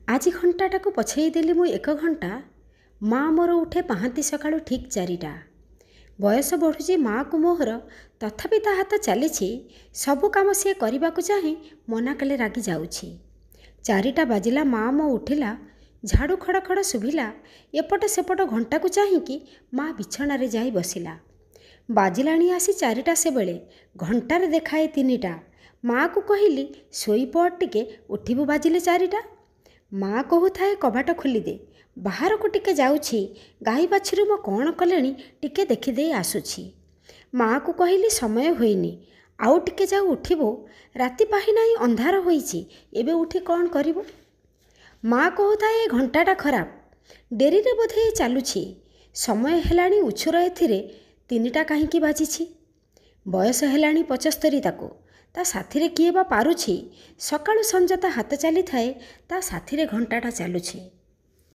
ଆଜି ଘଣ୍ଟାଟାକୁ ପଛେଇ ଦେଲି ମୁଁ 1 ଘଣ୍ଟା। ମା ମୋର ଉଠେ ପାହାନ୍ତି ସକାଳୁ ଠିକ୍ 4ଟା। ବୟସ ବଢ଼ୁଛି ମାଆକୁ ମୋହର, ତଥାପି ତା ହାତ ଚାଲିଛି। ସବୁ କାମ ସିଏ କରିବାକୁ ଚାହେଁ, ମନା କଲେ ରାଗି ଯାଉଛି। 4ଟା ବାଜିଲା, ମା ମୋ ଉଠିଲା, ଝାଡ଼ୁ ଖଡ଼ ଖଡ଼ ଶୁଭିଲା। ଏପଟ ସେପଟ ଘଣ୍ଟାକୁ ଚାହିଁକି ମା ବିଛଣାରେ ଯାଇ ବସିଲା। ବାଜିଲାଣି ଆସି 4ଟା ସେବେଳେ, ଘଣ୍ଟାରେ ଦେଖାଏ 3ଟା। ମାଆକୁ କହିଲି, ଶୋଇପଡ଼ ଟିକେ, ଉଠିବୁ ବାଜିଲେ 4ଟା। ମା କହୁଥାଏ, କବାଟ ଖୋଲିଦେ, ବାହାରକୁ ଟିକେ ଯାଉଛି, ଗାଈ ବାଛୁରୀ ମୋ କ'ଣ କଲେଣି ଟିକେ ଦେଖିଦେଇ ଆସୁଛି। ମାଆକୁ କହିଲି, ସମୟ ହୋଇନି, ଆଉ ଟିକେ ଯାଉ ଉଠିବୁ, ରାତି ପାହିନାହିଁ, ଅନ୍ଧାର ହୋଇଛି, ଏବେ ଉଠି କ'ଣ କରିବୁ? ମା କହୁଥାଏ, ଏ ଘଣ୍ଟାଟା ଖରାପ, ଡେରିରେ ବୋଧେ ଚାଲୁଛି, ସମୟ ହେଲାଣି ଉଛୁର ଏଥିରେ 3ଟା କାହିଁକି ବାଜିଛି? ବୟସ ହେଲାଣି 75 ତାକୁ, ତା ସାଥିରେ କିଏ ବା ପାରୁଛି? ସକାଳୁ ସଞ୍ଜ ତା ହାତ ଚାଲିଥାଏ, ତା ସାଥିରେ ଘଣ୍ଟାଟା ଚାଲୁଛି।